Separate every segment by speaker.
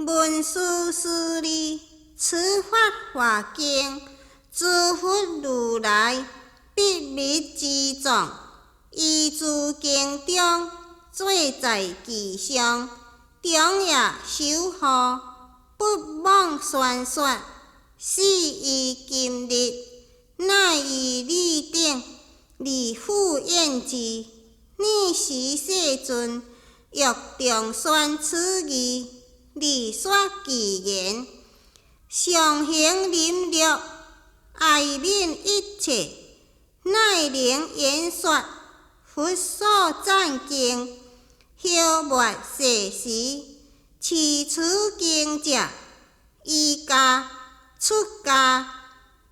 Speaker 1: 文殊師利此法華經，諸佛如來秘密之藏，於諸經中做在其上，長夜守護，不妄宣說。死於今日，乃於彼頂，而復言之。爾時世尊，欲重宣此義，而說其言。常行忍辱，哀憫一切，乃能演說佛所讚經，曉沒世時，持此經者，於家、出家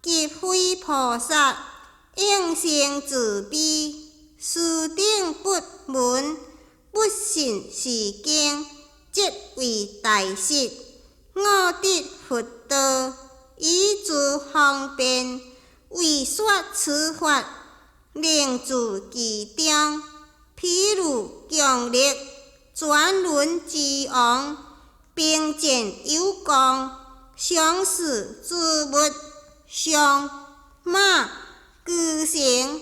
Speaker 1: 及非菩薩，應生慈悲，斯等不聞不信是經，則為大失。我得佛道，以諸方便，為說此法，能住其中。譬如強力轉輪之王，兵戰有功，賞賜諸物，象、馬、車乘、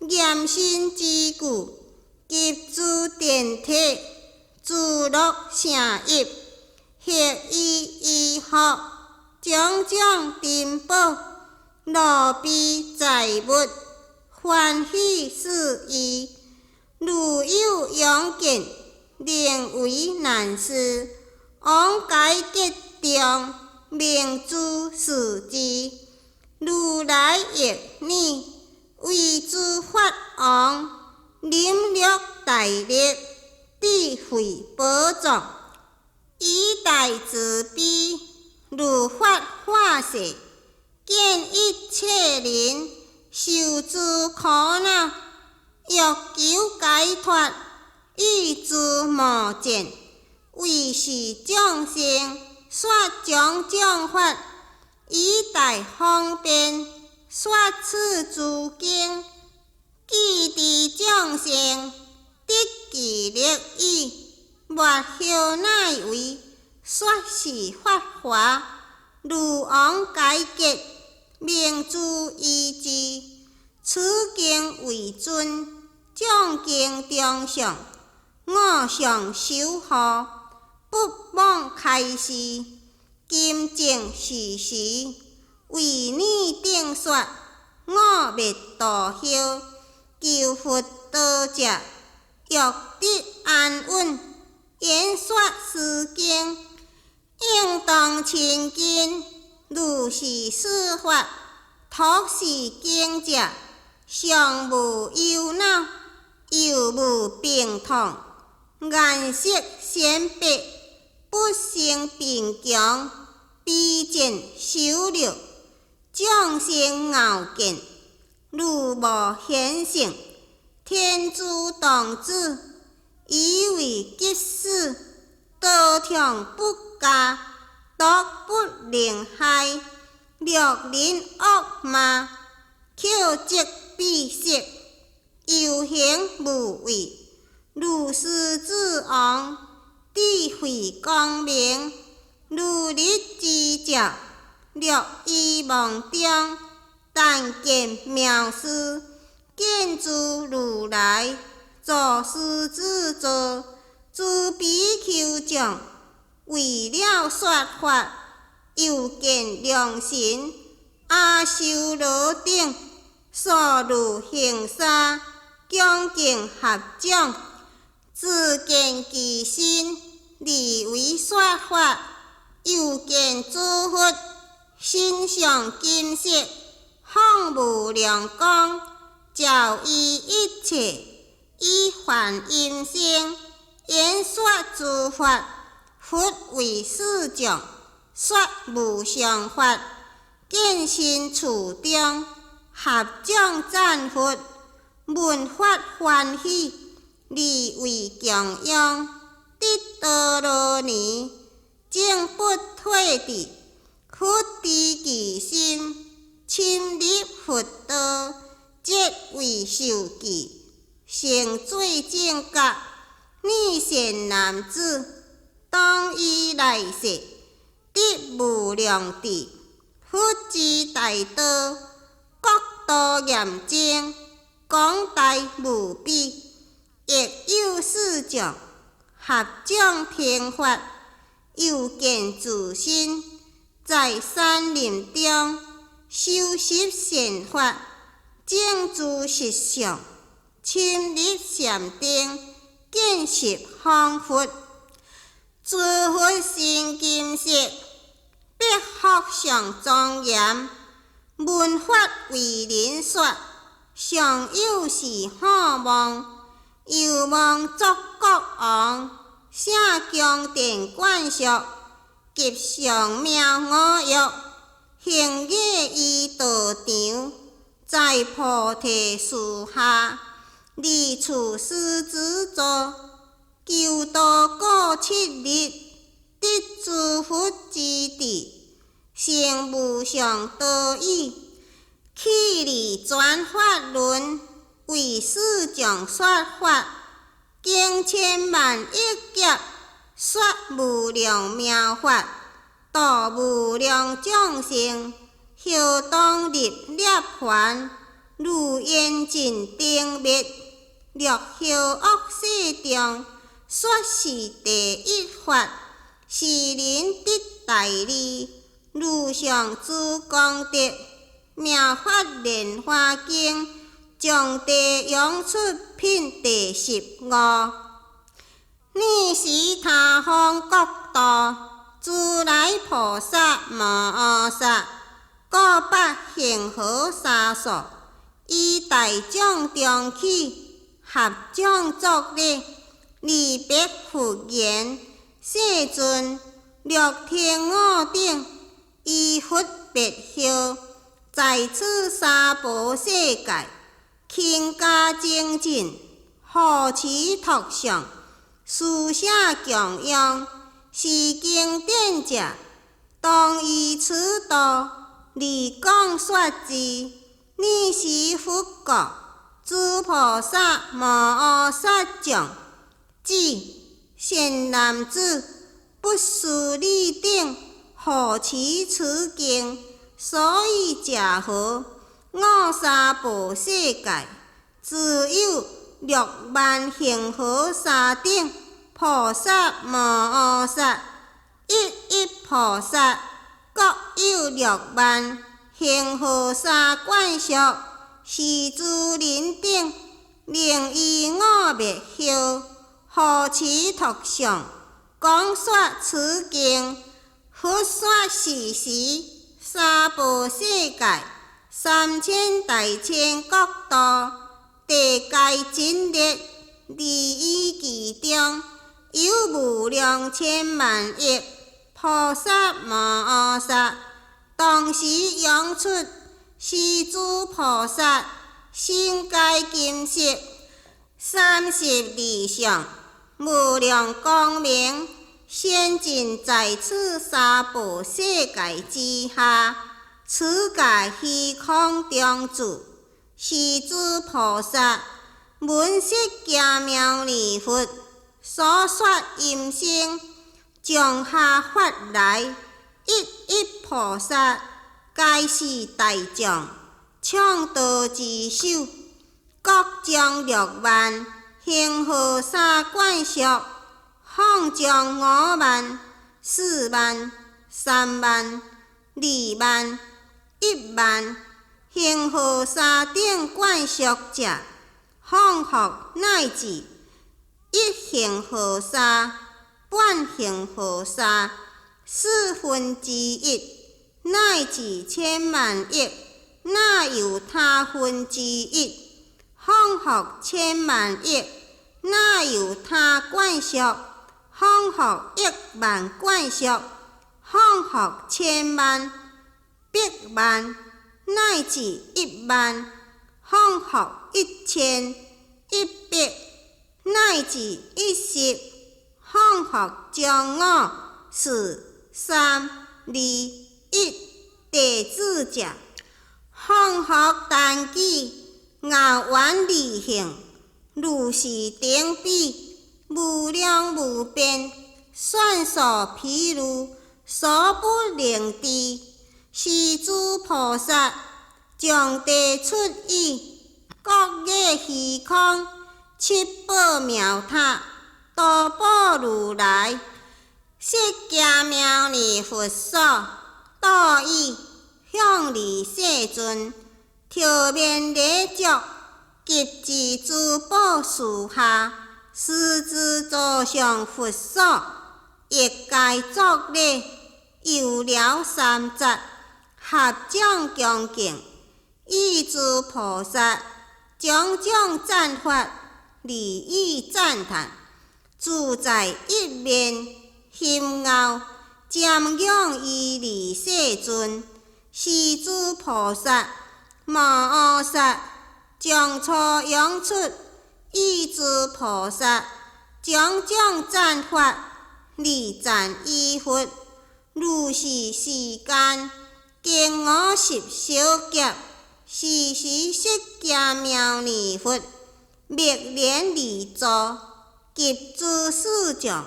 Speaker 1: 嚴身之具，及諸殿體，諸樂城邑，血衣衣服，種種珍寶，奴婢財物，歡喜四溢。如有勇健，能為難事，王皆結眾，明諸事之。如來亦爾，為諸法王，忍辱大力，智慧寶藏，以大慈悲，如法化世，見一切人受諸苦惱，欲求解脫，以諸無見，為是眾生說種種法，以大方便說此諸經，既知眾生得其力已，末後乃為說是法華。如王皆結，明諸依止。此經為尊，眾經中上，我常守護，不妄開示。今正是時，為爾頂說，我滅度後，求佛道者，欲得安穩，演說斯經，應當親近，如是說法，託是經者，常無憂惱，猶無病痛，顏色鮮白，不生貧窮，卑賤羞辱，眾生樂見，如無顯性，天諸動子，以為急死，刀槍不加，毒不能害，六人惡罵，口舌鄙色，遊行無畏，如獅子王，智慧光明，如日之照，樂於夢中，但見妙事，見諸如來，坐獅子座，諸比丘眾，為了說法，又見龍神、阿修羅等，趖如行沙，恭敬合掌，自見其身，而為說法。又見諸佛，身上金色，放無量光，照於一切，以梵音聲演說諸法。佛為世眾說無上法，見身處中，合掌讚佛，聞法歡喜，而為供養，得多羅尼，終不退轉。佛知其心，深入佛道，則為授記，成做正覺。爾善男子，當於來世得無量智，佛之大道，國土嚴淨，廣大無比，亦有四眾合眾聽法，又見自身在山林中修習善法，證諸實相，深入禪定，見識仿佛。諸佛身金色，百福相莊嚴，聞法為人說，常有是好夢，猶夢作國王，舍宮殿眷屬及上妙五欲，行禮於道場，在菩提樹下，而處師子座，求道過7日，得諸佛之智，成無上道語，起立轉法輪，為四眾說法，經千萬億劫，說無量妙法，度無量眾生，後當入涅槃，如煙盡燈滅，六後惡世中，說是第一法，是人得大利，如上諸功德。妙法蓮華經將地揚出品第15。爾時他方國土，如來菩薩摩訶薩，過百恆河沙數，於大眾中起，合掌作禮，離別佛言：世尊，略聽我等，於佛滅後，在此娑婆世界，勤加精進，護持托誦，施捨供養，是經典者，當依此道，而講說之。爾時佛國，諸菩薩摩訶薩眾，知善男子，不思議等，護持此經。所以者何？我娑婆世界，只有六萬恆河沙等菩薩摩訶薩，一一菩薩各有六萬恆河沙眷屬，是諸人等，能於我滅後，護持托誦，講說此經。佛說是時，娑婆世界三千大千國土，地皆震裂，而於其中有無量千萬億菩薩摩訶薩，同時揚出，是諸菩薩身皆金色，32相，無量光明。現盡在此娑婆世界之下，此界虛空中住，是諸菩薩聞釋迦牟尼佛所說音聲，從下發來，一一菩薩皆是大眾，倡導之首，各將六萬恆河沙眷屬，放將5萬、4萬、3萬、2萬、1萬恆河沙等眷屬者，降伏乃至一恆河沙、半恆河沙、四分之一，乃至千萬億，那由他分之一，降伏千萬億，那由他眷屬，降伏億萬眷屬，降伏千萬、百萬，乃至1萬，降伏1000、100，乃至10，降伏將五、四、三、二、一地子者，降伏單機，牛丸而行，如是等比。無量無邊，算數譬喻，所不能知。是諸菩薩將地出語，各若虛空，七寶妙塔，多寶如來，釋迦牟尼佛所，道語向汝世尊，頭面禮足，及至諸寶樹下，師子座上佛所，亦皆作禮，遊療三匝，合掌恭敬，與諸菩薩種種讚法，利語讚歎，自在一面含傲，瞻仰依怙世尊。是諸菩薩摩訶薩將初揚出，與諸菩薩種種讚法，禮讚彼佛。如是世間，經五十小劫，是時釋迦牟尼佛目連而坐，及諸侍眾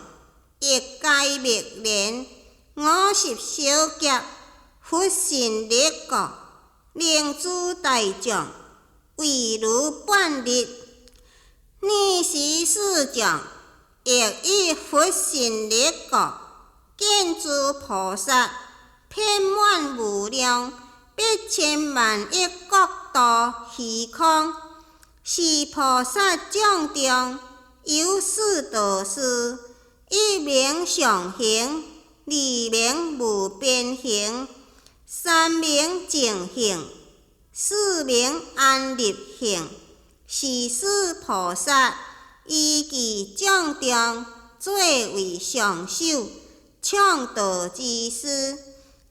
Speaker 1: 亦皆目連。五十小劫，佛神力故，令諸大眾位如半日。爾時世眾亦以佛神力故，見諸菩薩遍滿無量百千萬億國度虛空。是菩薩眾中有四導師，一名上行，二名無邊行，三名淨行，四名安立行。是四菩薩於其眾中最為上首，倡導之師，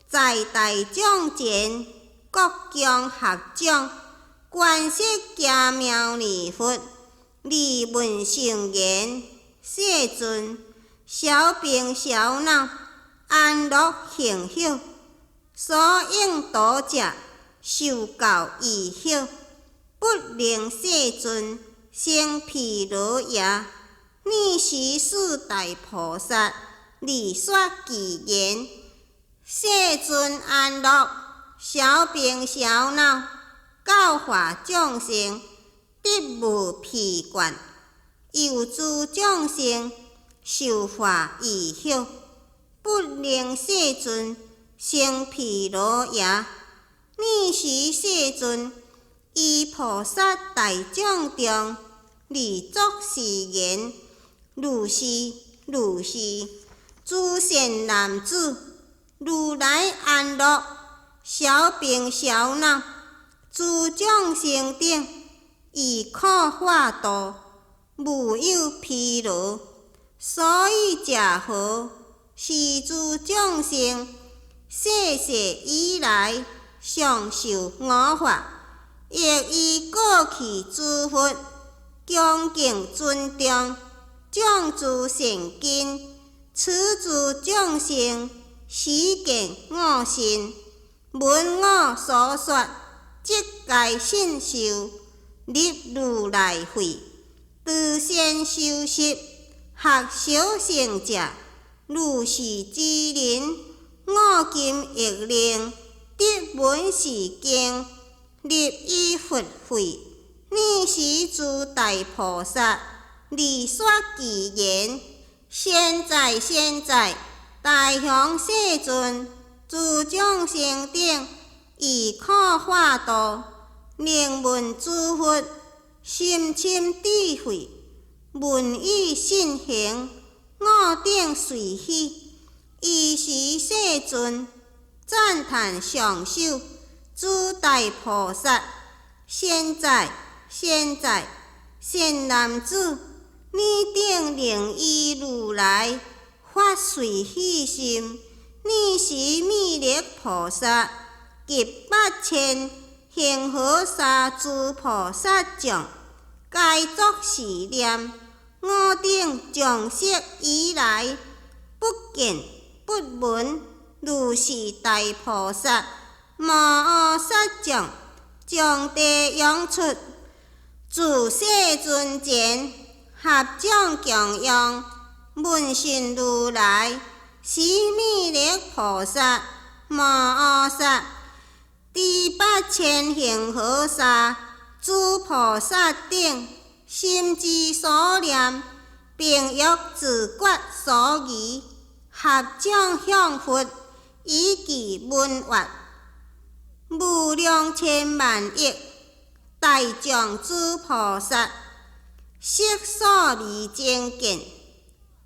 Speaker 1: 在大眾前各恭合掌，觀釋迦牟尼佛，而問聖言：世尊，小病小惱，安樂幸福，所應度者，受教易曉，不令世尊生疲勞耶？爾時四大菩薩而說偈言：世尊安樂，小病小惱，教化眾生，得無疲倦，又諸眾生受化易曉，不令世尊生疲勞耶？爾時世尊於菩薩大眾中而作是言：如是如是，諸善男子，如來安樂，小病小惱，諸眾生等，以苦化度，無有疲勞。所以者何？是諸眾生世世以來常受我法，亦依過去諸佛恭敬尊重，種諸善根，此諸眾生始見我身，聞我所說，即皆信受，入如來慧，得先修習，學小乘者，如是之人，我今亦令得聞是經，入彼佛慧。爾時諸大菩薩而說偈言：善哉善哉，大雄世尊，諸眾生等以苦化度，能聞諸佛甚深智慧，聞已信行，我等隨喜。爾時世尊讚歎上首諸大菩薩：善哉善哉，善男子，你等能依如來發隨喜心。爾時彌勒菩薩及八千恆河沙諸菩薩眾，皆作是念：我等從昔以來，不見不聞，如是大菩薩摩訶薩眾，將地揚出，自世尊前，合掌供養，文殊如來，須彌勒菩薩摩訶薩，諸八千恆河沙，諸菩薩等，心之所念，並欲自覺所疑，合掌向佛，以祈問願。無量千萬億大眾諸菩薩，悉所未曾見，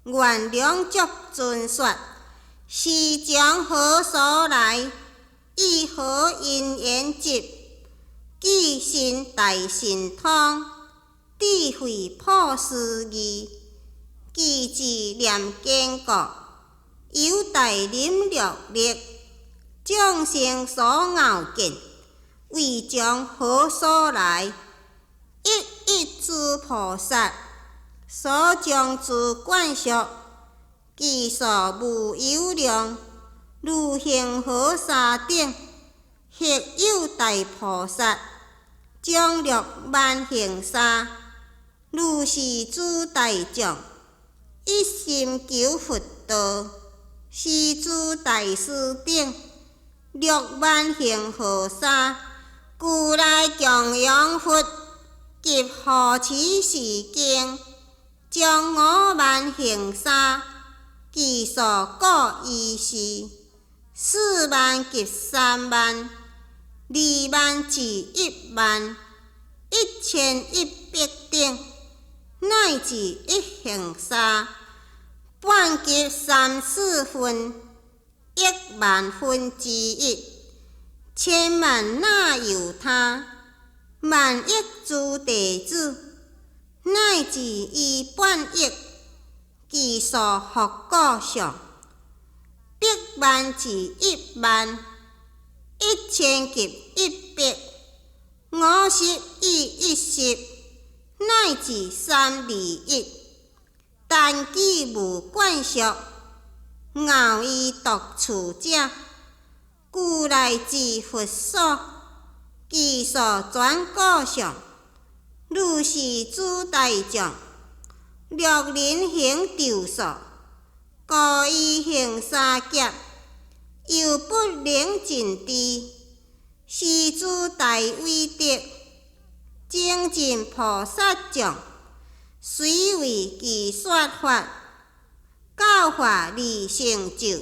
Speaker 1: 願龍足尊說，是從何所來？以何因緣集？具身大神通，智慧破思議，具智念堅固，有大忍略力，眾生所樂見，為從何所來？一一諸菩薩所將諸眷屬，其數無有量，如恆河沙等，或有大菩薩，將六萬恆沙，如是諸大眾，一心求佛道，是諸大師等，六萬恆河沙，俱來供養佛及護持是經，將5萬恆沙，其數過如是，4萬及3萬，2萬至1萬，1100等，乃至一恆沙，半及三四分，億萬分之一，千萬那由他，萬億諸弟子，乃至餘半億，其數復過上，百萬至1萬，1000及100，50與10，乃至三二一，但記無眷屬，樂於獨處者，俱來至佛所，其數轉過上，如是諸大眾，六人行咒數，高於恆沙劫，猶不能盡知，是諸大威德，精進菩薩眾，隨為其說法，教化而成就，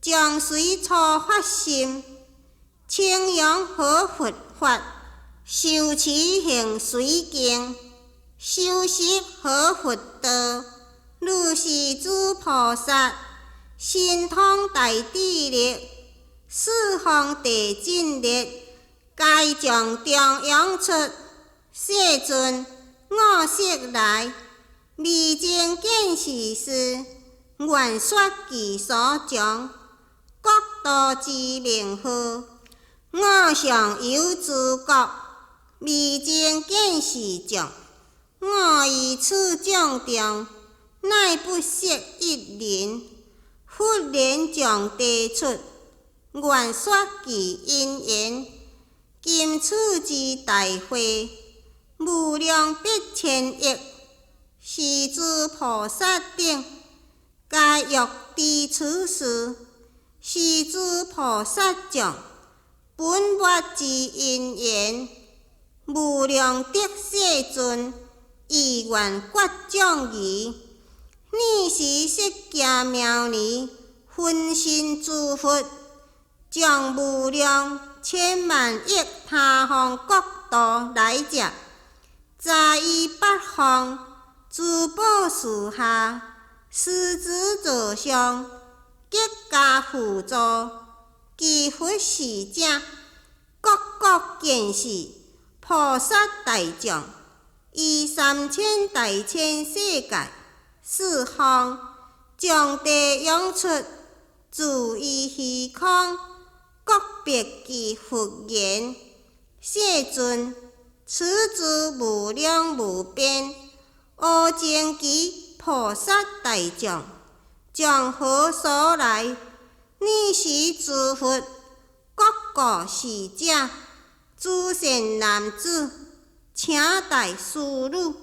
Speaker 1: 將隨初發心，稱揚好佛法，受持行隨經，修習好佛道。如是諸菩薩，神通大智力，四方地盡力，皆從中央出。世尊，我昔來未曾見是事，願說其所從，國度之名號。我尚有諸國，未曾見是眾。我於此眾中，乃不釋一人。忽然從地出，願說其因緣。今此之大會，無量百千億，是諸菩薩等，皆欲知此事。是諸菩薩眾，本末之因緣，無量德世尊，意願決眾疑。爾時釋迦牟尼分身諸佛，將無量千萬億他方國土來者，雜於八方諸寶樹下，師子座上，結跏趺坐，其佛侍者，各國見是菩薩大眾，於三千大千世界四方，從地涌出，住於虛空，各白其佛言：世尊，此諸無量無邊阿僧祇菩薩大眾，從何所來？爾時諸佛各國使者，諸善男子，請大師女，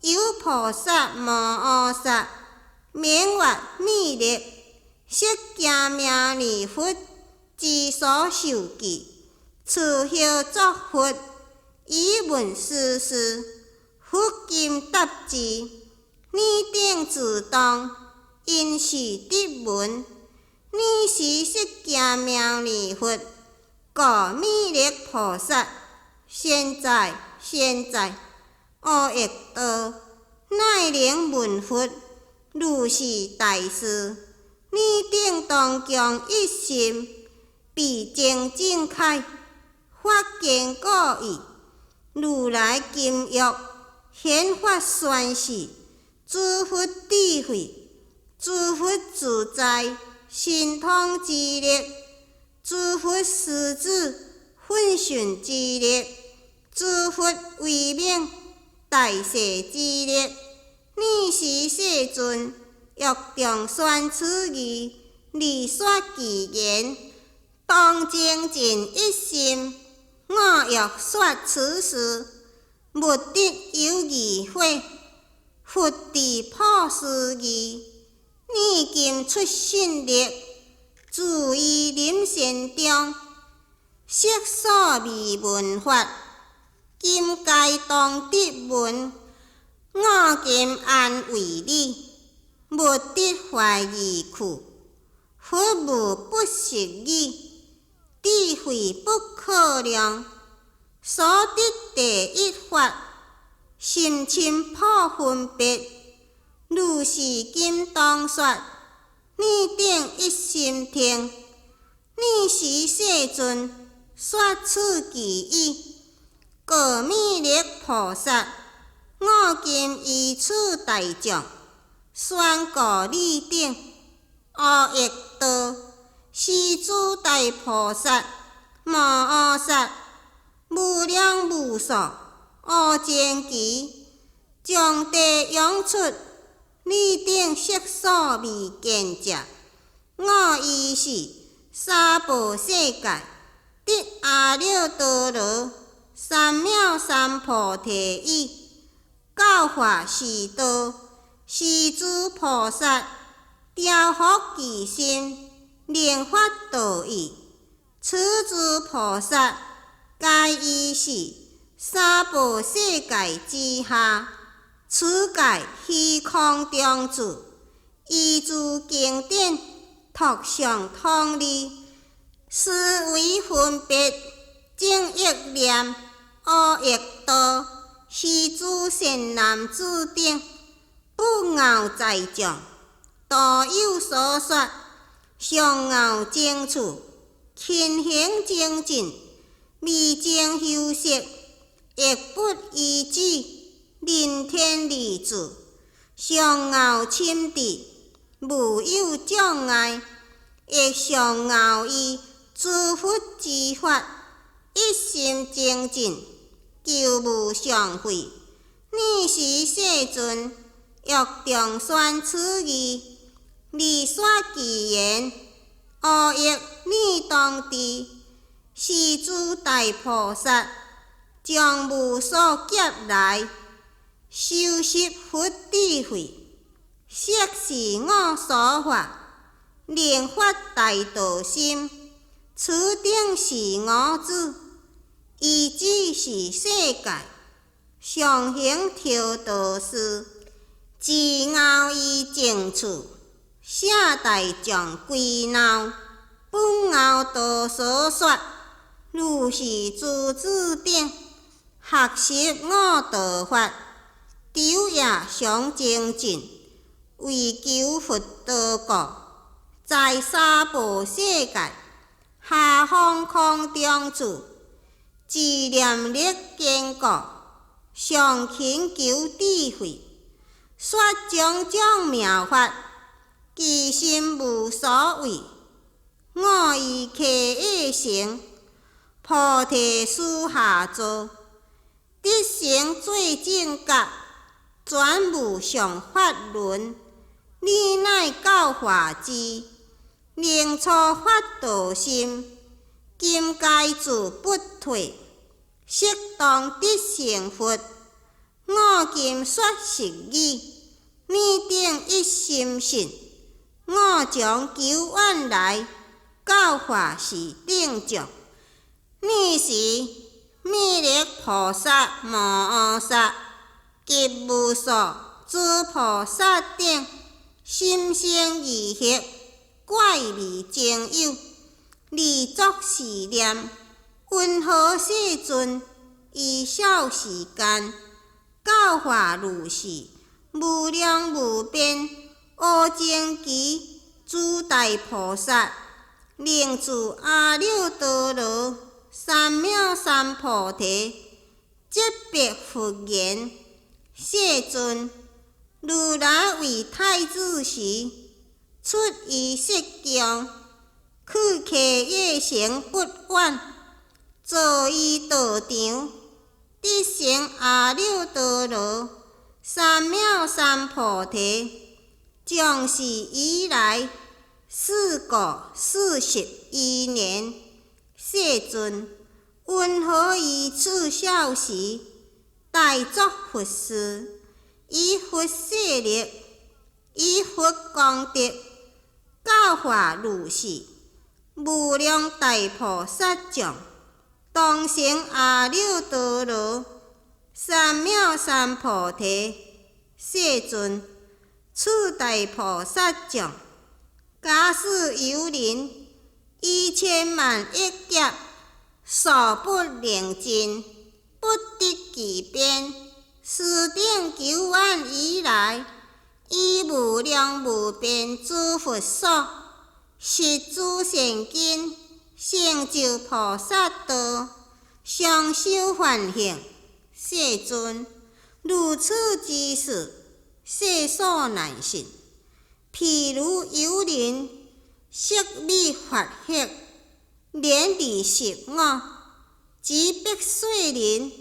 Speaker 1: 有菩薩摩訶薩，明月密力，釋迦牟尼佛之所授記，慈孝作佛，以問斯事，佛今答之。爾等自當，應是得聞。爾時釋迦牟尼佛告彌勒菩薩：善哉善哉，阿逸多，乃能聞佛如是大事。爾等當將一心，備精進鎧，發堅固意。如來今欲顯法宣示，諸佛智慧，諸佛自在神通之力，諸佛師子奮迅之力，諸佛威猛大勢之力。爾時世尊欲重宣此義，而說其言：當精進一心，我欲說此事，勿得有疑惑。佛智破思議，爾今出信力，住於林山中，色所未聞法，今皆當得聞。我今安慰你，勿得懷疑去。佛無不思議，智慧不可量，所得第一法，甚深破分別。如是今當說，爾等一心聽。爾時世尊說此偈語，告彌勒菩薩：我今於此大眾，宣告爾等，阿逸多，是諸大菩薩摩訶薩，無量無數阿僧祇，從地涌出，爾等昔所未見者。我於是娑婆世界，得阿耨多羅三藐三菩提已，教化是道，是諸菩薩調伏其心，能發道意。此諸菩薩皆於是娑婆世界之下，此界虛空中住，依諸經典，託相統理，思維分別，正憶念，阿逸多，是諸善男子等，不樂在眾，道有所說，常樂靜處，勤行精進，未經休息，亦不依止，人天而住，常樂親智，無有障礙，亦常樂於諸佛之法，一心精進，求無上慧。爾時世尊欲重宣此義，而說其言：阿逸，爾當知，是諸大菩薩從無所劫來，修習佛智慧，色是我所化，能發大道心。此等是我子，依止是世界，常行調道事，自樂於靜處，舍大眾歸鬧，本樂道所說，如是諸子等，學習我道法，晝夜常精進，為求佛道故，在娑婆世界，下方空中住，自念力堅固，常勤求智慧，說種種妙法，其心無所畏。我於溪下城，菩提樹下坐，得成最正覺，轉無上法輪。爾乃教化之，能初發道心，今皆住不退，悉當得成佛。我今說是義，爾等一心信，五重久遠來，教化是等眾。爾時彌勒菩薩摩訶薩及無數諸菩薩等，心生疑惑，怪味真有，而作是念：雲何世尊於少時間，教化如是無量無邊阿僧祇諸大菩薩，能住阿耨多羅三藐三菩提，則白佛言：世尊，如來為太子時，出於色宮，去伽耶城不遠，坐於道場，得成阿耨多羅三藐三菩提。從是以來，四過41年。世尊，雲何於此少時，大作佛事，以佛勢力，以佛功德，教化如是無量大菩薩眾，當成阿耨多羅三藐三菩提。世尊，此大菩薩眾，假使有人以千萬億劫，數不能盡，不得其邊。斯等久遠以來，以無量無邊諸佛所，習諸善根，成就菩薩道，常修梵行。世尊，如此之事，世所難信。譬如有人色美髮黑，年25，及彼細人，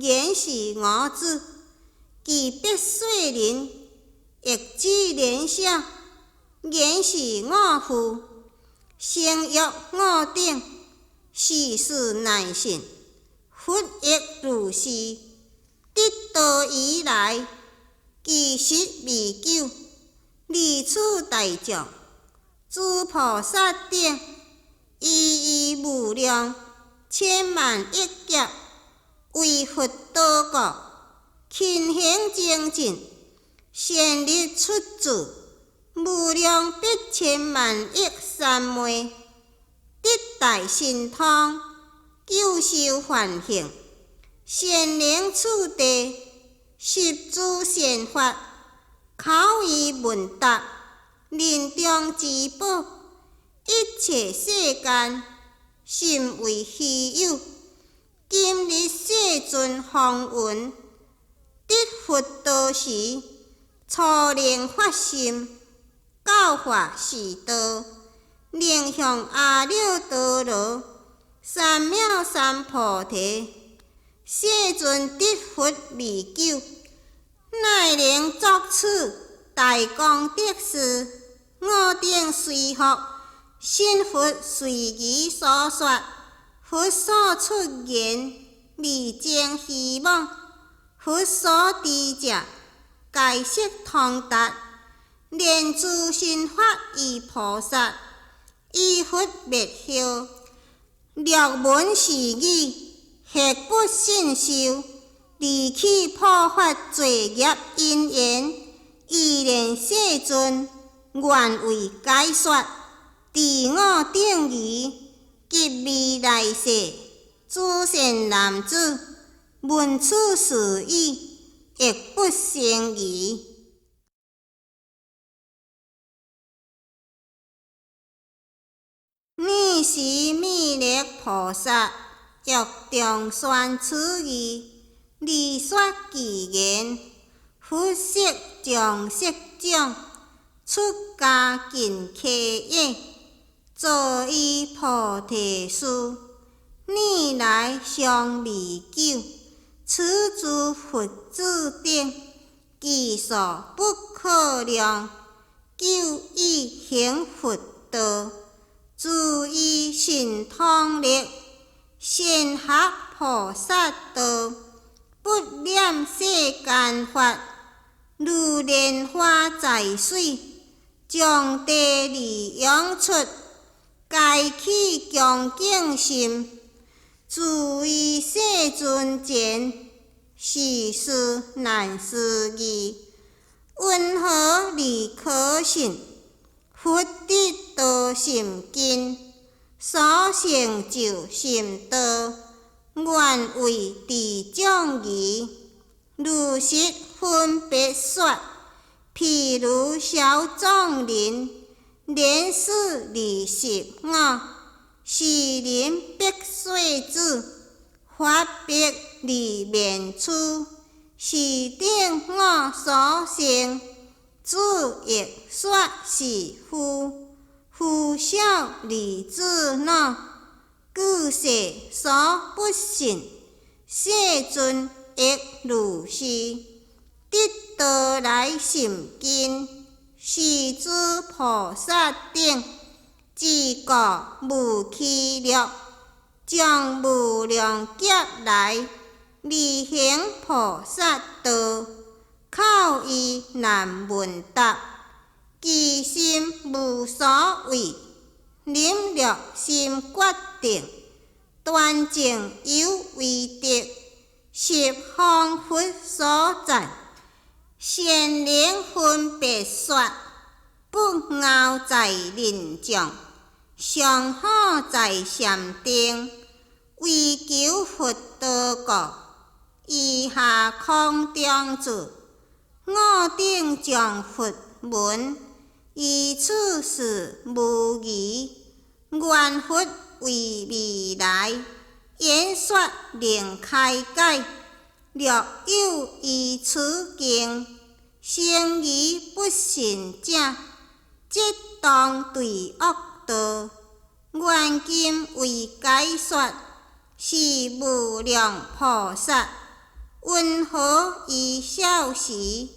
Speaker 1: 言是我子。其彼細人亦子年少，言是我父。生育我等，是事難信。佛亦如是，得道以來，其時未久，而此大眾，諸菩薩等，一一無量千萬億劫，為佛道故，勤行精進，善入出住，無量百千萬億三昧，得大神通，久修梵行，善能次第，習諸善法，口語問答，臨終之寶，一切世間甚為稀有。今日世尊風雲，得佛道時，初令發心，教化是道，能向阿耨多羅三藐三菩提。世尊得佛未久，乃能作此大功德事。我等隨福，信佛隨儀所說，佛所出言，未增虛妄。佛所知者，皆悉通達。連諸心法與菩薩，依佛滅後，略聞是語，或不信受，而起破法罪業因緣，意念世尊願為解說，自我等疑及未來世諸善男子，聞此是語，亦不生疑。爾時彌勒菩薩欲重宣此義，而說偈言：佛色將色長，出家近伽耶，坐於菩提樹，爾來尚未久。此諸佛子等，其數不可量，久已行佛道，諸依神通力，善學菩薩道，不染世間法，如蓮花在水，將地而湧出，皆起恭敬心，住於世尊前，是事難思議。雲何而可信？佛得道甚近，所成就甚多，願為智眾疑，如實分別說。譬如小眾林，連事25，是人彼細子，髮白而面粗，是等我所生，子亦說是父，父小而子老，舉世所不信。世尊亦如是，得道來甚近，是諸菩薩等，自覺無欺略，將無量劫來，而行菩薩道，口義難問答，其心無所畏，忍辱心決定，端正有威德，十方佛所讚，善能分別說，不敖在人眾，上好在禪定，為求佛道故，於下空中住，我等將佛聞，於此事無疑，願佛為未來演說令開解，若有依此經，生疑不信者，即當墜惡道。願今為解說，是無量菩薩，雲何於少時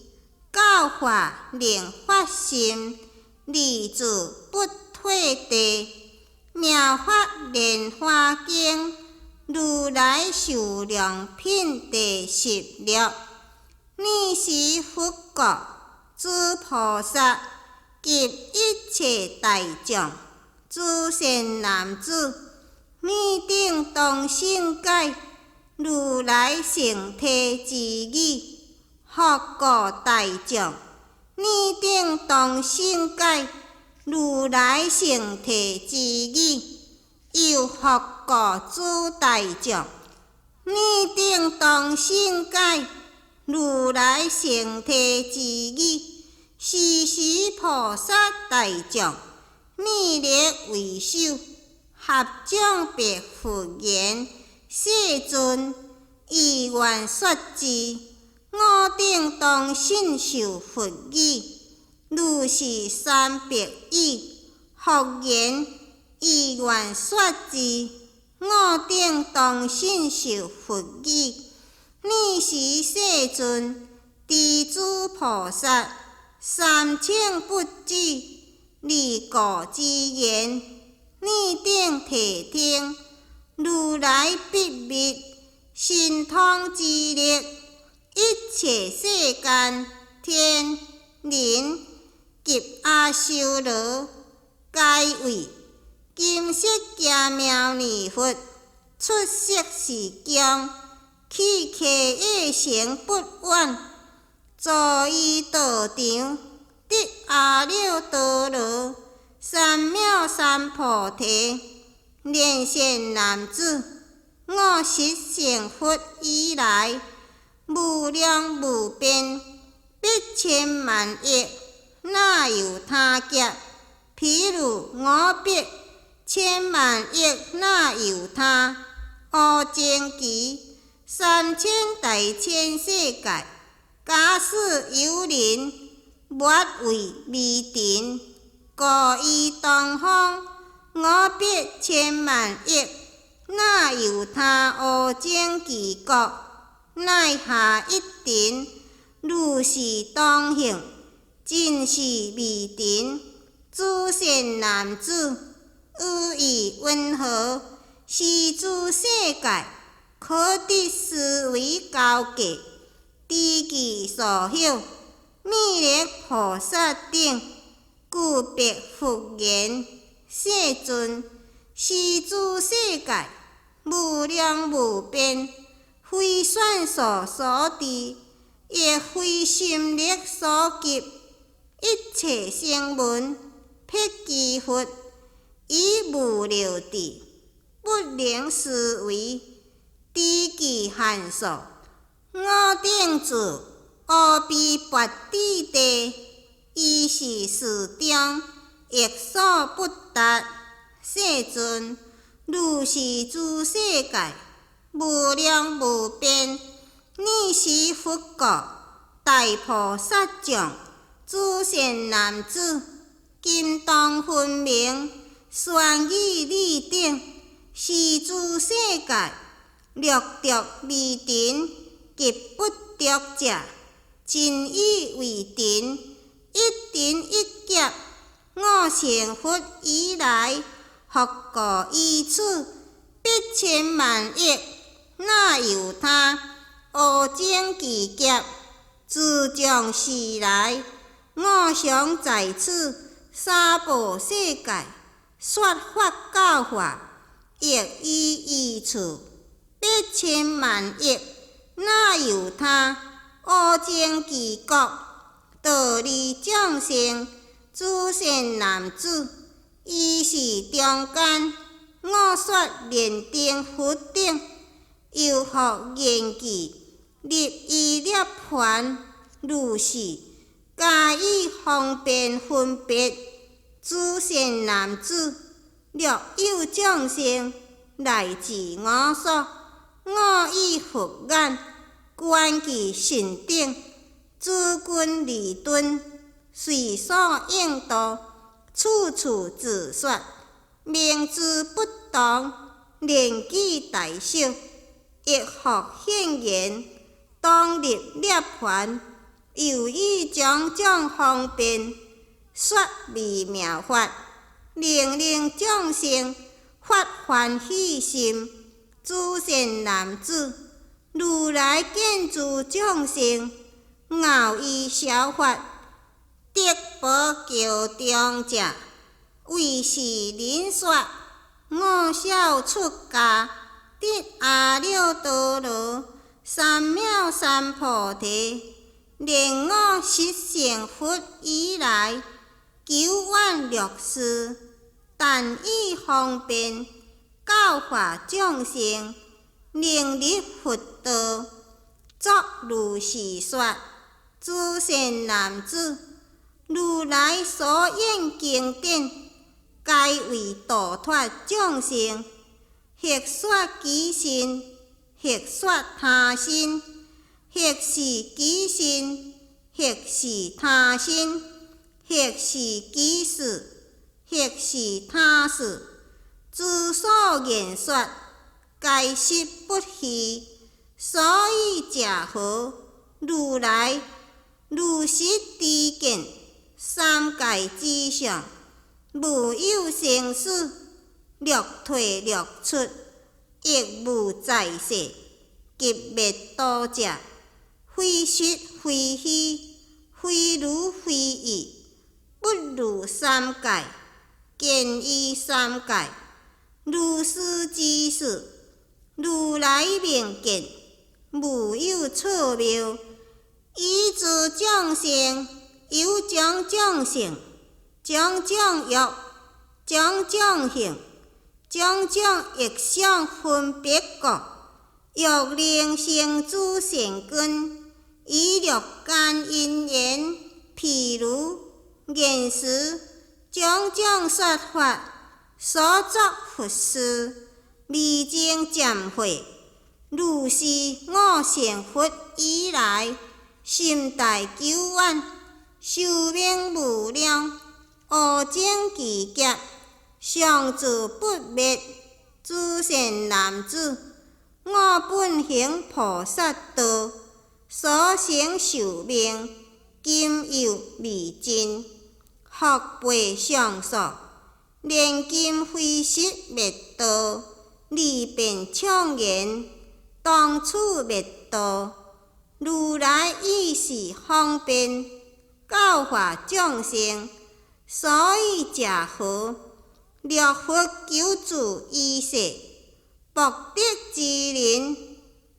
Speaker 1: 教化令發心，立志不退地，妙法蓮華經如來壽量品第16。爾時佛國諸菩薩及一切大眾，諸善男子，汝等當信解如來成體之語。佛國大眾，汝等當信解如來成體之語。又佛國諸大眾，汝等當信解如來成體之語。是時菩薩大眾，聶力為首，合掌白佛言：世尊，意願說之，我等當信受佛語。如是三白已，佛言：意願說之，我等當信受佛語。爾時世尊，知諸菩薩三請不止，離過之言，汝等諦聽，如來秘密神通之力，一切世間天人及阿修羅，皆為金釋迦牟尼佛出釋時宮，去伽耶城不遠，坐於道場，得阿耨多羅三藐三菩提。漣善男子，我釋成佛以來，無量無邊，百千萬億那由他劫，譬如五百千萬億那由他，烏僧祇三千大千世界，假使有人末位微塵，故於東方五百千萬億那由他烏僧祇國，乃下一塵，如是當行，盡是微塵。諸善男子，汝意云何？是諸世界可得思維交結，知其所曉。彌勒菩薩等，具白佛言：世尊，是諸世界無量無邊，非算數所知，亦非心力所及。一切聲聞、辟支佛，以無漏智，不能思維，知其限數。我等住阿鞞跋致地，於是事中，亦所不達。世尊，如是諸世界，無量無邊，爾時佛國大菩薩眾，諸善男子，今當分明，宣語彼等，是諸世界，略著微塵及不著者，盡以為塵，一塵一劫。我成佛以來，復過於此八千萬億那由他阿僧祇劫，自從時來，我常在此三寶世界說法教化，亦於餘處八千萬億那由他阿僧祇國，度利眾生，諸善男子，於是中間，我說燃燈佛頂，又復言句，入於涅槃，如是加以方便分別，諸善男子，若有眾生來至我所，我以佛眼觀其身頂，諸根利鈍，隨所應度，處處自說，明知不當，年紀大小，亦復現言，當入涅槃，又以種種方便說微妙法，令令眾生發歡喜心。諸善男子，如來見諸眾生，樂於小法，德薄憍重者，為是人說：我少出家，得阿耨多羅三藐三菩提。令我實成佛以來，久遠略事，但以方便教化眾生，能入佛道，作如是說。諸善男子，如來所演經典，皆為度脫眾生，或說己身，或說他身，或是己身，或是他身，或是己事，或是他事，諸所言說，皆實不虛。所以者何？如來如實知見，三界之上，無有生死，略退略出，亦無在世，及滅度者，非實非虛，非如非異，不入三界，見於三界。如是之事，如來明見，無有錯謬。以諸眾生有種種性，種種欲，種種行，種種憶想分別故，欲能生諸善根，以若干因緣，譬如言辭，種種說法，所作佛事，微塵漸會。如是我成佛以來，心大久遠，壽命無量，阿僧祇劫，常住不滅。諸善男子，我本行菩薩道，所成壽命，今猶未盡，復備上數，連今非實滅度，離變暢言，當處滅度。如來以是方便教化眾生。所以者何？若佛求住於世，薄德之人，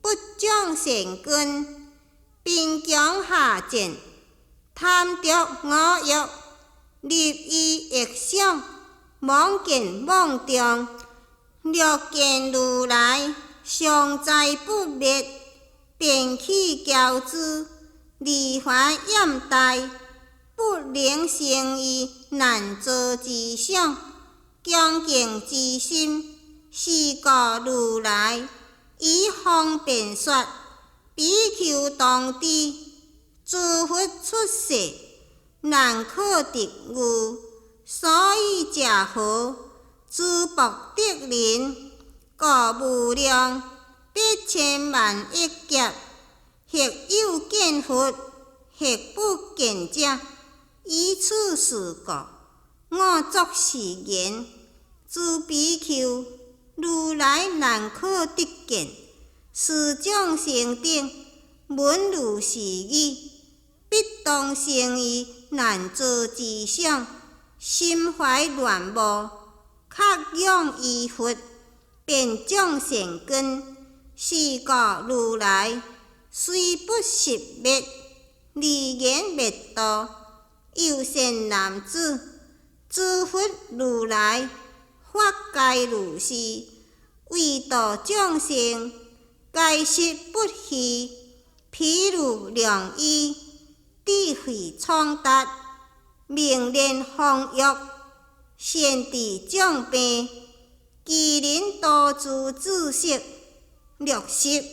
Speaker 1: 不長善根，貧窮下賤，貪著五欲，入於惡想，妄見妄中。若見如來常在不滅，便棄驕恣，離煩厭怠，不能生於難造之想，恭敬之心。是故如來以方便說，比丘當知，諸佛出世，難可得遇。所以者何？諸薄德人，過無量百千萬億劫，或有見佛，或不見者。以此事故，我作是言：諸比丘，如來難可得見，是眾生等聞如是語，必當生於難造之想，心懷戀慕，渴仰於佛，便長善根。是故如來雖不實滅，離言滅度。有善男子，諸佛如來法皆如是，為度眾生，皆實不虛。譬如良醫，智慧聰達，明練方藥，善治眾病，其人多諸知識，60、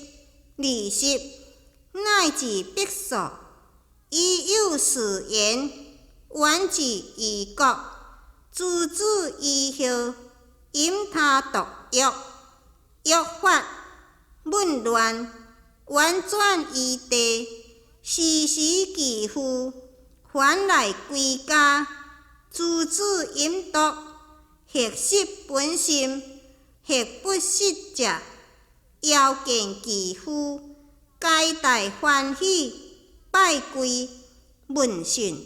Speaker 1: 20，乃至百數，以有事緣，遠至異國，諸子醫藥，飲他毒藥，藥發紊亂，宛轉於地，時時寄付，還來歸家，諸子飲毒，或失本心，或不失者，遙見其父，皆大歡喜，拜跪問訊，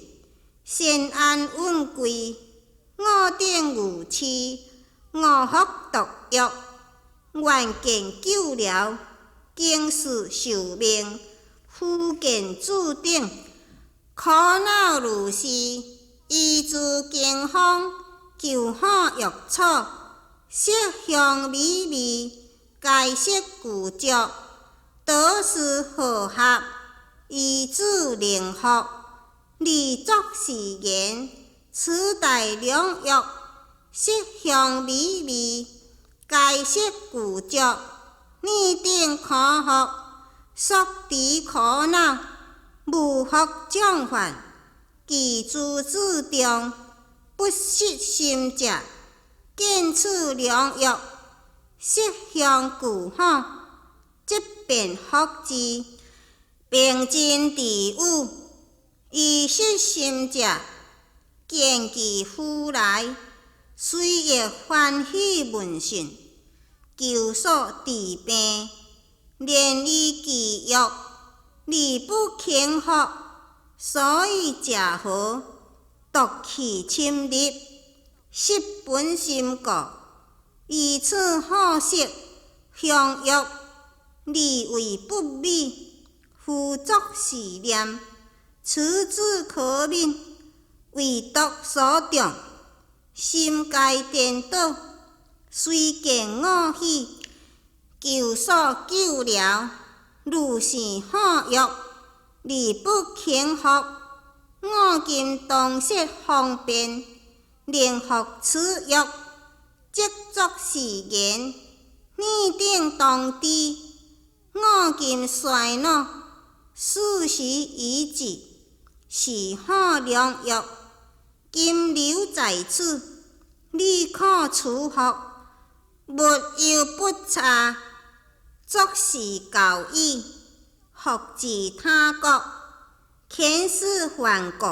Speaker 1: 善安穩跪，我等愚癡，誤服毒藥，願見救療，經世壽命，福見諸頂，苦惱如是，依諸經方，求好藥草，色香美味，皆悉具足，得是和合，依此靈福，而作是言：此大良藥，色香美味，皆悉具足，爾等可服，速除苦惱，無復重犯。其諸子中，不失心者，見此良藥，色香俱好，即便服之，並真治癒。已失心者，見其父來，隨亦歡喜問訊，求索治病，連以其藥，而不肯服。所以者何？毒氣侵入，失本心故。以此好色香藥，而為不美，復作是念：此子可憫，為毒所中，心皆顛倒，隨見我喜，求索救療，如是好藥，而不肯服。我今當設方便，令服此藥，即作是言：爾等當知，我今衰老，斯時已至，是好良藥，今留在此，你可取服，勿有不差。作是教語，復至他國，遣使還國，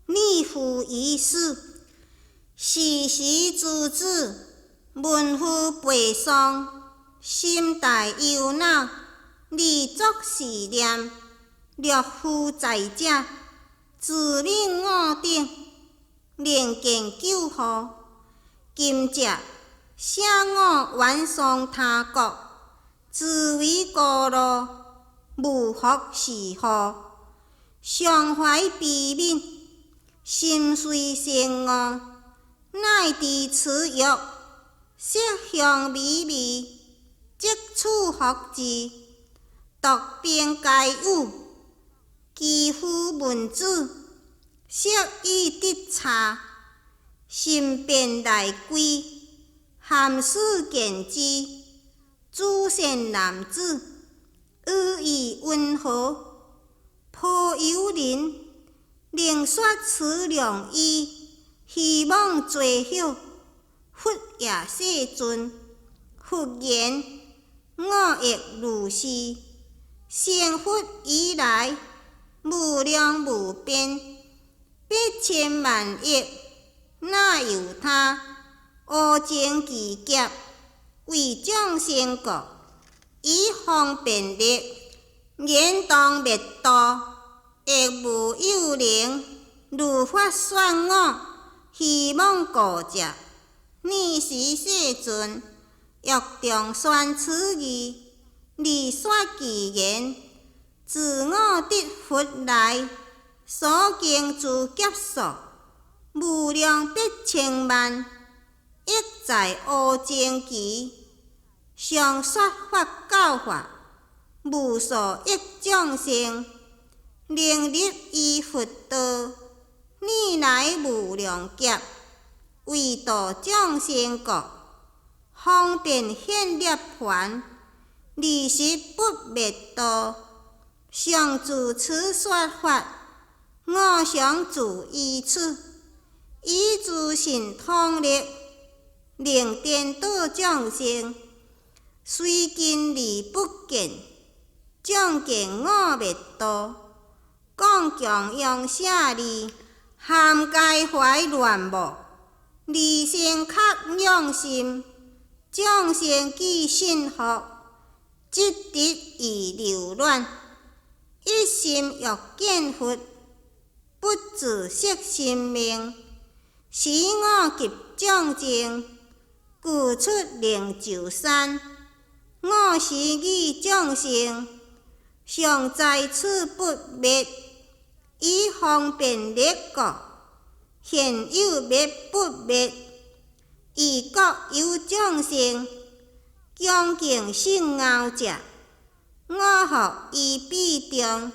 Speaker 1: 爾父已死。是時諸子聞父悲喪，心大憂惱，而作是念：若父在者，慈憫我等，能見救護。今者捨我遠喪他國，自為孤路，無復侍護，常懷悲憫，心隨善惡，乃至此藥，色香美味，即處福之，獨兵皆有，肌膚文子，色以得差，心便來歸，含使見之，諸善男子，語意溫和，頗有人能說此良醫，希望追曉，佛也世尊。佛言：我亦如是。成佛以來，無量無邊，百千萬億，那由他，阿僧祇劫，為眾生故，以方便力，言當滅度，亦無有能如法說我希望故者。爾時世尊，欲重宣此義，而說偈言：自我得佛來，所經諸劫數，無量百千萬億在阿僧祇，常說法教化，無數億眾生，能入於佛道，爾來無量劫，為度眾生故，方便現涅槃，爾時不滅度，常住此說法，我常住於此，以諸神通力，令顛倒眾生，雖近而不見，眾見我滅度，講供養舍利，含皆懷戀慕，而生愍仰心，眾生既信伏，即得意留戀，一心欲見佛，不自惜身命。時我及眾眾，俱出靈鷲山。我時與眾生，常在此不滅，以方便力故，現有滅不滅。彼國有眾生，恭敬信樂者，我復於彼中，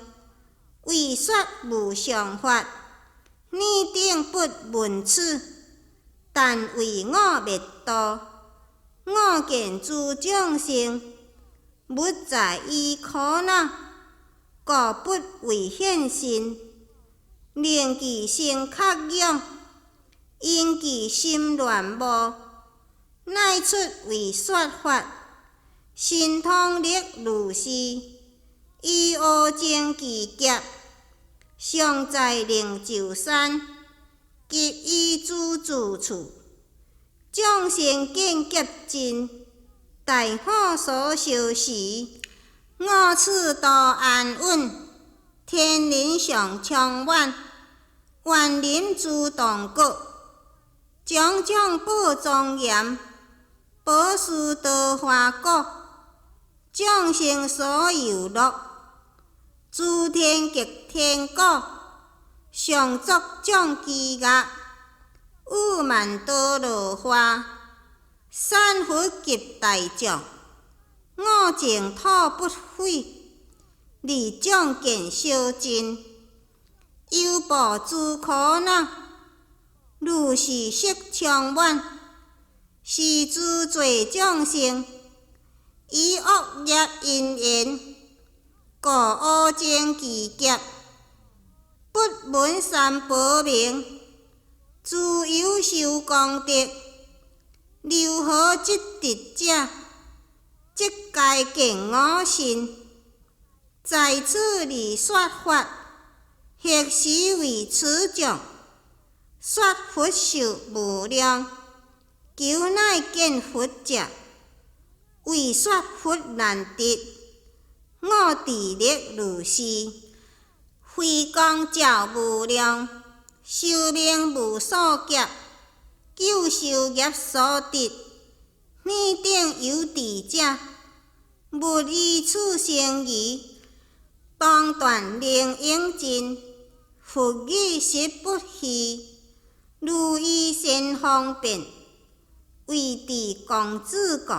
Speaker 1: 為說無上法。爾等不聞此，但為我滅度。我見諸眾生，勿在於苦惱，故不為現身，令其生愍仰，引其心戀慕，乃出為說法，神通力如是，於阿僧祇劫，常在靈鷲山及於諸住處，眾生見劫盡，大火所燒時，我此度安穩，天人相充滿，園林諸動國，種種寶莊嚴，寶樹桃花果，眾生所遊樂，諸天及天鼓，常作眾伎樂，雨曼多羅花，散佛及大眾，我淨土不毀，而眾見燒盡，猶怖諸苦惱，如是色充滿，是諸濟眾生，以惡業因緣，故阿僧祇劫，不聞三寶名，諸有修功德，留何積德者，即皆見我身，在此而說法，彼時為此眾，說佛壽無量，求乃見佛者，為說佛難得，我智力如是。回光照無量，壽命無數劫，救受業所得，爾等有智者，勿以此成疑，當斷能永盡，佛語實不虛，如意善方便，為智功智故，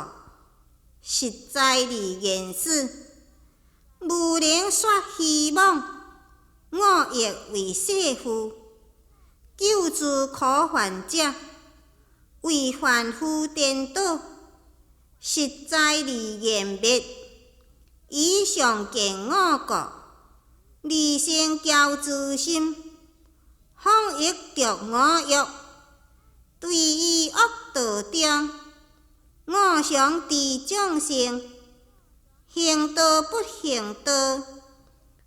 Speaker 1: 實在離言說，無能說虛妄，我亦為勢夫，救諸苦患者，為凡夫顛倒，實在離言滅，以上見我故，離生驕恣心，放逸著我欲，對於惡道中，我常知眾生，行道不行道，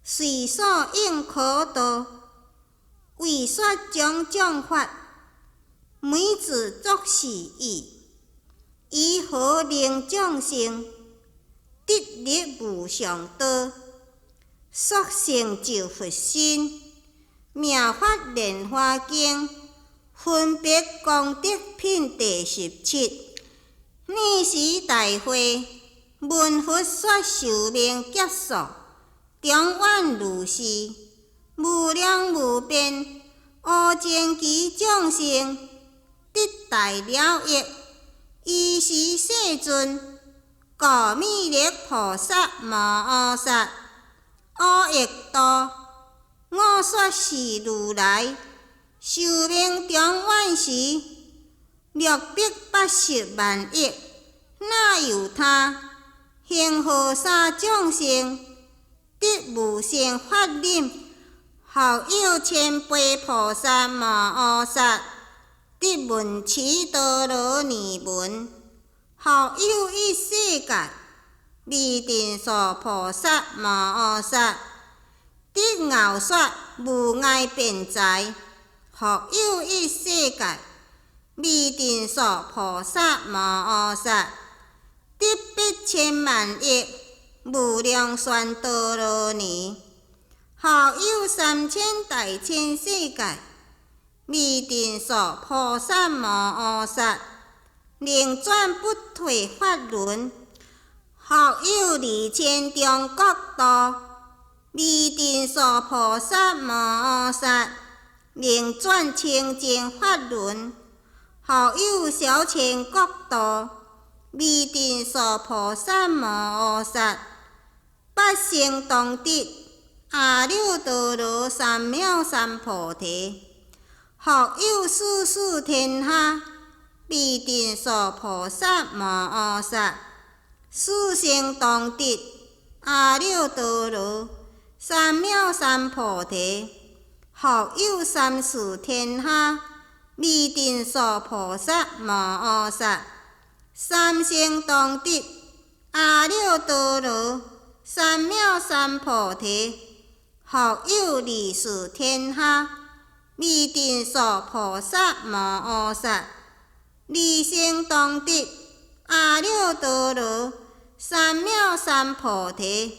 Speaker 1: 隨所應可度，為說種種法，每自作是意，以何令眾生得入無上道，速成就佛身？妙法蓮華經分別功德品第17。爾時大會聞佛說壽命劫數，長遠如是，無量無邊阿僧祇眾生得大了益。爾時世尊，告彌勒菩薩摩訶薩：阿逸多，我說是如來壽命長遠時，680萬億，那由他，恆河沙眾生得無生法忍，復有千倍菩薩摩訶薩得聞此陀羅尼門，復有一世界未定數菩薩摩訶薩得樂說無礙辯才，復有一世界未定數菩薩摩訶薩得八千萬億無量旋陀羅尼，復有三千大千世界未定數菩薩摩訶薩能轉不退法輪，復有二千重國度未定數菩薩摩訶薩能轉清淨法輪，復有小千國度未定數菩薩摩訶薩八成當得阿耨多羅三藐三菩提。復有四四天下未定數菩薩摩訶薩四成當得阿耨多羅三藐三菩提。復有三世天下未定數菩薩摩訶薩三成當得阿耨多羅三藐三菩提。復有二世天下未定數菩薩摩訶薩二成當得阿耨多羅三藐三菩提。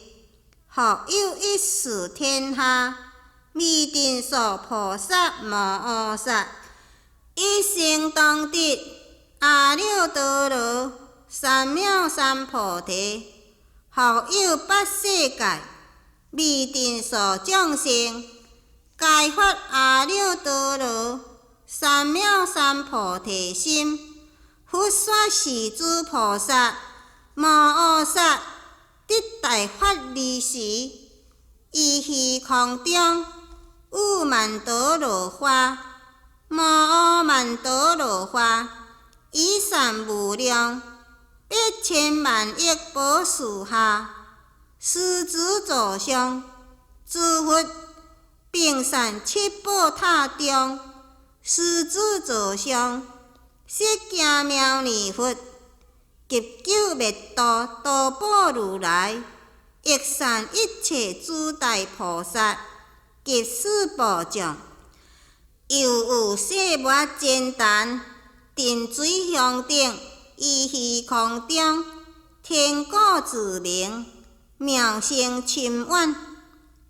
Speaker 1: 復有一世天下未定數菩薩摩訶薩一成當得阿耨多羅三藐三菩提。復有八世界未定數眾生皆發阿耨多羅三藐三菩提心。佛說是諸菩薩摩訶薩得大法利時，於虛空中有曼陀羅花、摩訶曼陀羅花，以散無量八千萬億寶樹下，師子座上，諸佛並散七寶塔中，師子座上，釋迦牟尼佛及救滅度多寶如來，亦散一切諸大菩薩及四部眾，又有舍摩栴檀沉水香頂，於虛空中，天鼓自鳴，妙聲深遠。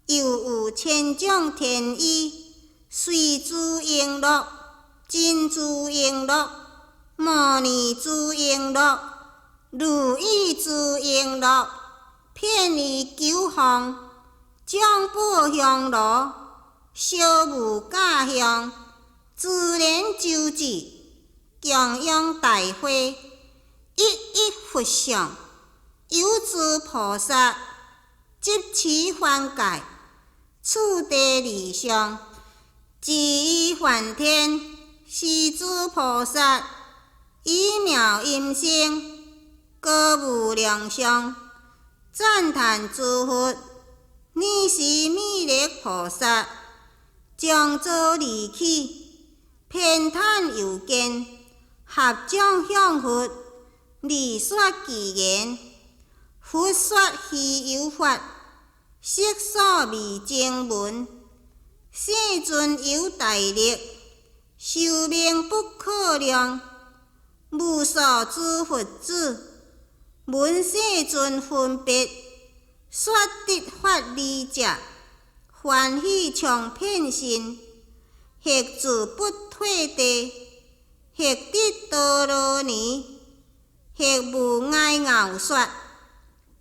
Speaker 1: 又有千種天衣，隨諸瓔珞、珍珠瓔珞、摩尼珠瓔珞、如意珠瓔珞，遍於九方，眾寶香爐，燒無價香，珠簾周至，供養大花，一一佛像，有諸菩薩，執持幡蓋，次第而上，至於梵天，是諸菩薩，以妙音聲，歌無量相，讚歎諸佛。爾時彌勒菩薩，將座而起，偏袒右肩，合掌向佛，而說偈言：佛說希有法，色所未曾聞。世尊有大力，壽命不可量。無數諸佛子，聞世尊分別說得法義者，歡喜充遍身，或住不退地，或得陀羅尼，或無礙樂說，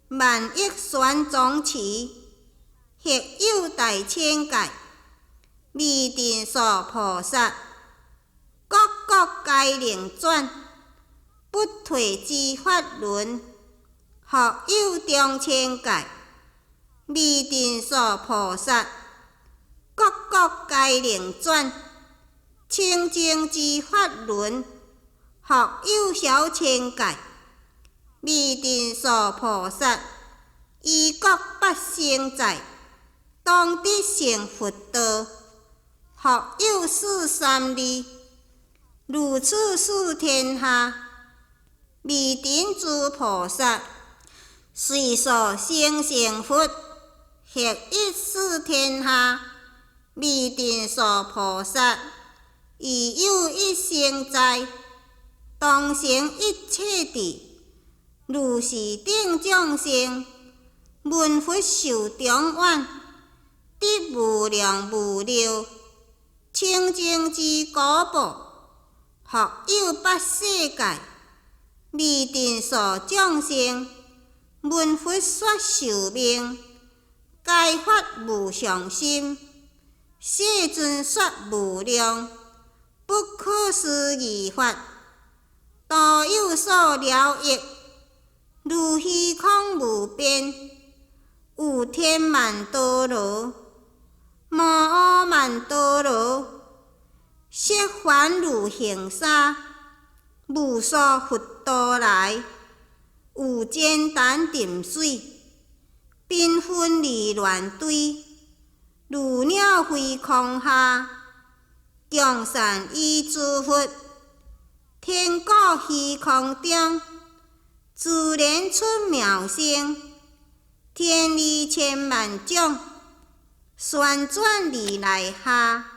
Speaker 1: 萬億旋總持，或有大千界，彌定所菩薩，各國皆能轉，不退之法輪，復有中千界，彌定所菩薩，各國皆能轉，清淨之法輪，復有小千界，彌定所菩薩，於國八城在，當得成佛道。復有四三二，如此四天下，彌定諸菩薩，隨所生成佛，或一四天下，彌定所菩薩，於有一城在，當成一切智，如是等眾生，聞佛壽長遠，得無量無量清淨之果報。復有八世界，彌定所眾生，聞佛說壽命，皆發無上心。世尊說無量不可思議法，多有所了義，如虛空無邊，有天曼荼羅、摩訶曼荼羅，色凡如恆沙，無數佛度來，有栴檀沉水，繽紛離亂堆，如鳥飛空下，強散於諸佛，天鼓虛空中，自然出妙聲，天耳千萬種，旋轉而來下。